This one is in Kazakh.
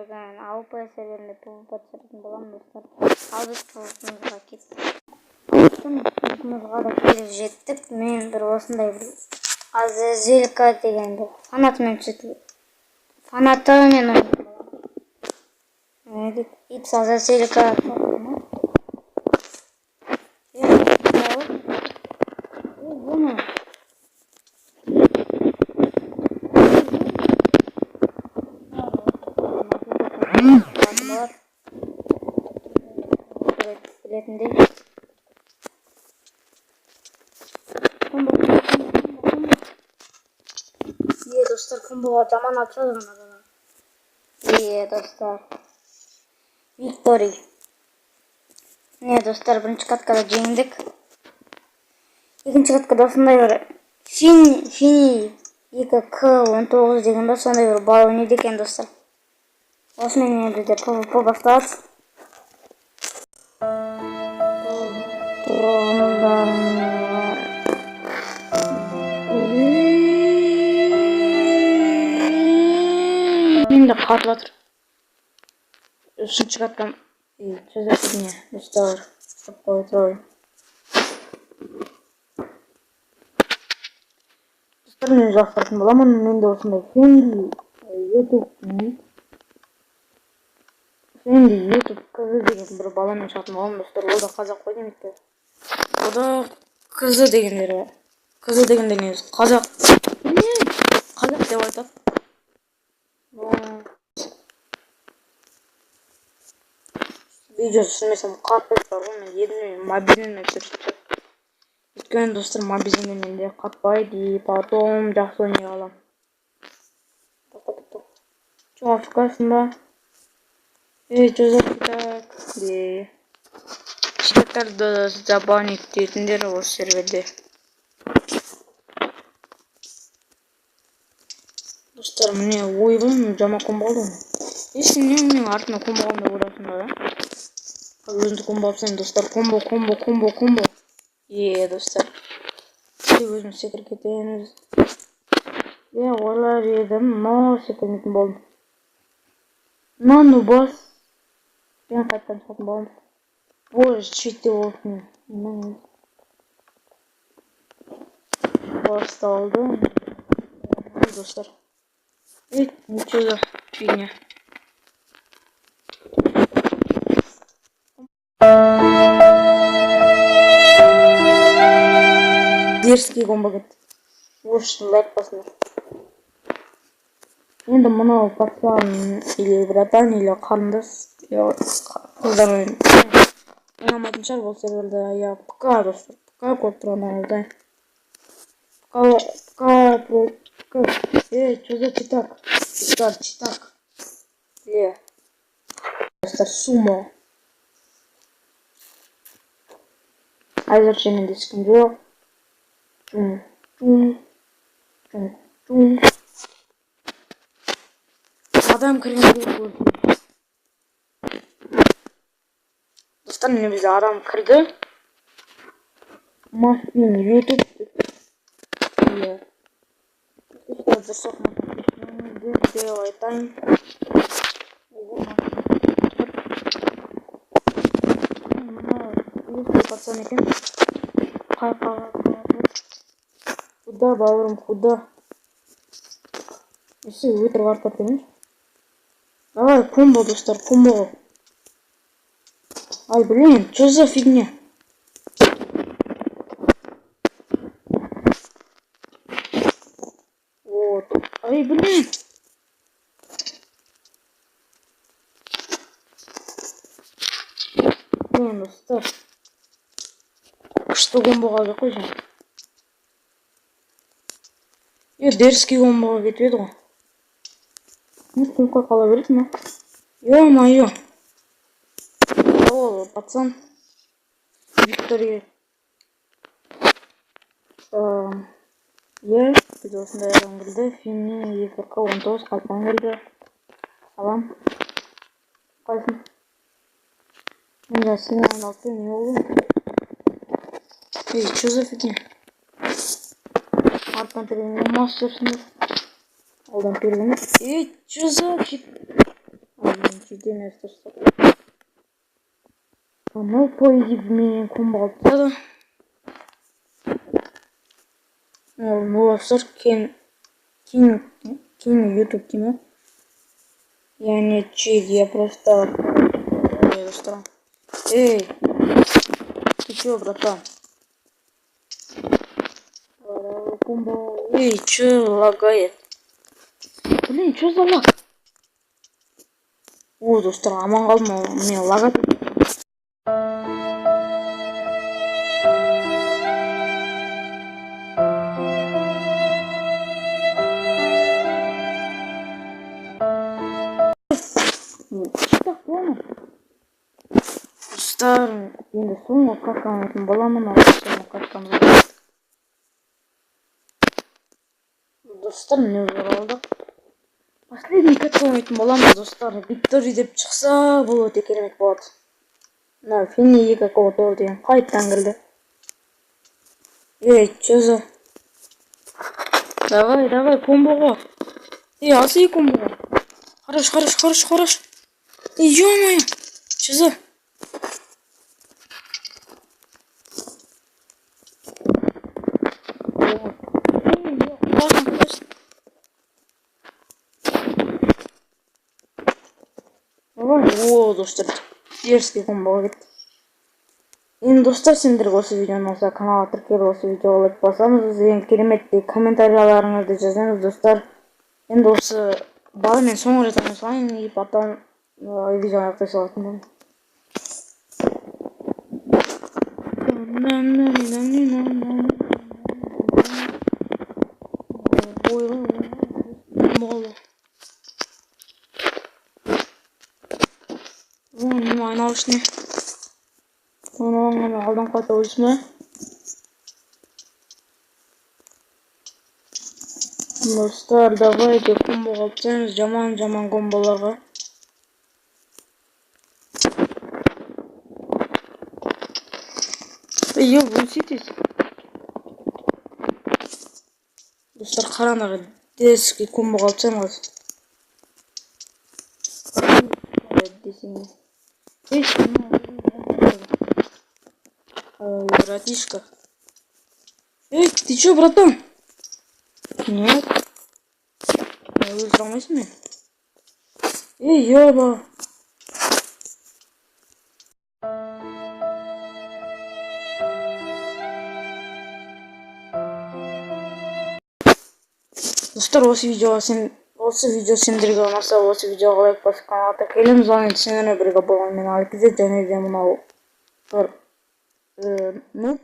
Бүгін АУП серверінде PvP түсіретін боламын, достар. Ал біз PvP-мызға кеттік. PvP-мызға да келіп жеттік. Мен бір осындай бір Азазелька деген бір фанатымен түсетін, фанатымен ойнайтын боламын. Не дейді? Ипс Азазелька. Е, бұны. Білетіндей. Комбо, комбо, комбо, комбо. Е, достар, комбоға жаман атады ана бала. Е, достар. Виктори. Не, достар, бірінші каткада жеңдік. Екінші каткада осындай бір Фини 2К19 деген ба, сондай бір бала ойнайды екен, достар. Осымен міне бізде PvP басталады. Тұрғындар. Енді қатып жатыр. Үшінші каткам. Что за фигня? Достар, стоп, қоя тұрайын. Достар, мен жақтыратын боламын. Мен де осындай Фенди Ютуб, Фенди Ютуб КЗ деген бір баламен шығатын боламын, достар. Ол да қазақ қой демекті. Ол да КЗ дегендер бар. КЗ дегендер негізі қазақ. Қазақ деп айтады. Но видео түсірмесем, қатпайды бар ғой. Мен едім мобильный түсіріп. Өйткені, достар, мобильный менде қатпайды и потом жақсы ойнай аламын. Че, АФКсың ба? Ей, что за так? Де. Читактарды забанить етіңдер осы серверде. Достар, міне, ойбай, мен жаман комбо алдым. Е, сен не, менің артымнан комбо алдым деп ойлайсың ба, да? Өзімді комбо алып тастаймын, достар. Комбо, комбо, комбо, комбо. Е, достар. Өзім секіріп кетеміз. Е, ойлап едім, но секірмейтін болдым. Но, ну бос. Мен қайтадан шығатын боламын. Боже, чуть болсын. Басталды. Достар. Эй, ничего за фигня. Дерзкий комбо кетті. Осы лайк басыңдар. Енді мынау пацан или братан или қарындас, қыздар ойнамайтын шығар бұл серверде. Я ПК, достар, ПК көріп тұрғандарыңыздай. ПК, ПК, ПК. Эй, что за читак? Достар, читак. Е. Достар, сумо. Әзірше менде ешкім жоқ. Чум, чум, чум, чум. Адам кірген көрдім. Достар, міне, бізде адам кірді. Мафин Ютуб. Иә. Дұрыс деп айтайын. Мына пацан екен. Қай Куда, бауырым, куда? Несі өтірік артап бермеші? Давай, комбо, достар, комбо. Ай, блин, что за фигня? Вот. Ай, блин. Блин, достар. Күшті комбоға қалдық қой жаңа. Е, дерзкий комбоға кетіп еді ғой. Не, қоңқай қала береді ма? Ё-моё. О, пацан. Виктория. Иә, біз осындай адам кірді. Финни 2К19 қайтадан келді. Салам. Қайсың? Мен жаңа сені айналып не болды? Эй, что за фигня? Арттан перегенде мастерсіңдер. Алдан перегенде. Ей, что за чит? Чит емес, достар. Мынау, по идее, менен комбо алып тастады. Ол достар, Кен Кинг Кинг Ютуб дей ма? Я не чит, я просто. Эй, достар. Эй, ты чё, братан? Комбо. Эй, чё лагает? Блин, чё за лаг? О, достар, аман қалдым, мен лагать. Что такое? Достар, енді соңғы катка ойнайтын боламын, ал соңғы каткамызға кеттік. Достар, міне, оралдық. Последний катка ойнайтын боламыз, достар. Victory деп шықса, бұл өте керемет болады. Мына Финни екі кого деген қайтадан кірді. Ей, чё за? Давай, давай, комбоға. Ей, алсай комбоға. Хорош, хорош, хорош, хорош. Ей, ё-моё. Чё за? Ой, классно, классно. Давай. О, достар, дерзкий комбоға кетті. Енді, достар, сендерге осы видео ұнаса, каналға тіркеліп, осы видеоға лайк басамыз. Ең кереметтей комментарияларыңызды жазамыз, достар. Енді осы баламен соңғы рет ойнай салайын и потом видеоны аяқтай салатын боламын. Ой, ой, ой, айналып ішіне. Оны алдан қайта ойлайсың ба? Достар, давайте комбо алып тастаймыз, жаман жаман комболарға. Ей, өлсетесіз. Достар, қараңдар, дерзкий комбо алып тастаймын қазір. Десең. Эй, братишка. Эй, ты чё, братан? Нет. Өлтіре алмайсың мені. Ей, ёба. Достар, осы видео сендерге ұнаса, осы видеоға лайк басып, каналға тіркелеміз. Ал енді сендермен бірге болған мен, Алкизе, және де мынау бір нуб.